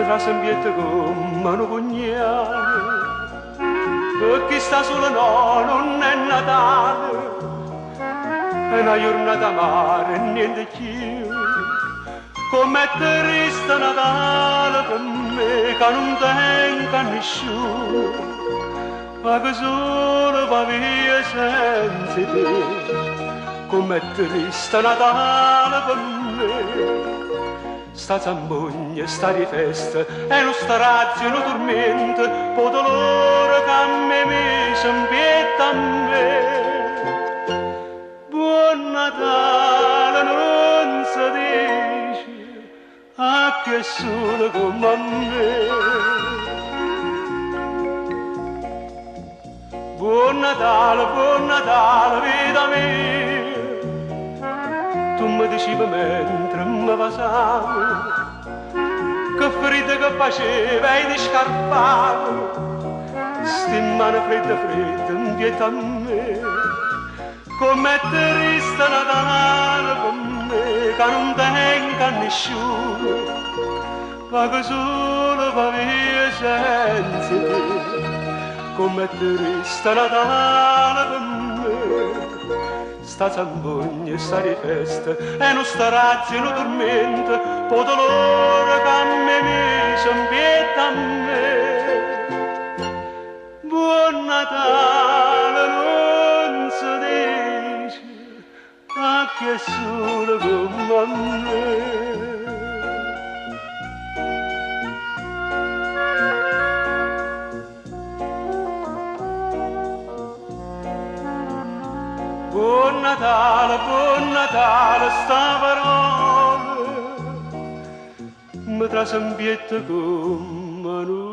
Trase 'mpietto comme nu pugnale. Pe chi sta sulo no, nun è Natale. È na jurnata amara e niente cchiù. Comm'è triste Natale pe me ca nun tengo a nisciuno. Vaco sulo p' 'a via senza 'e te. Comm'è triste Natale pe me. Sta zampogna, st'aria 'e festa è nu strazio, nu turmiento p' 'o dolore ca m'hê miso 'mpietto a me. Buon Natale nun se dice a chi è sulo comme a me. Buon Natale, buon Natale, vita mia, tu me dicive mentre me vasave, che friddo che faceva e ti scarfavo, sti mmane fredde fredde 'mpietto a me. Comm'è triste Natale pe me ca nun tengo a nisciuno, vaco sulo p' 'a via senza 'e te. Comm'è triste Natale pe me. Sta zampogna e st'aria 'e festa è nu strazio, nu turmiento p' 'o dolore ca m'hê miso 'mpietto a me. Buon Natale nun se dice a chi è sulo comme a me. Buon Natale, buon Natale, sta parola me trase 'mpietto comme nu.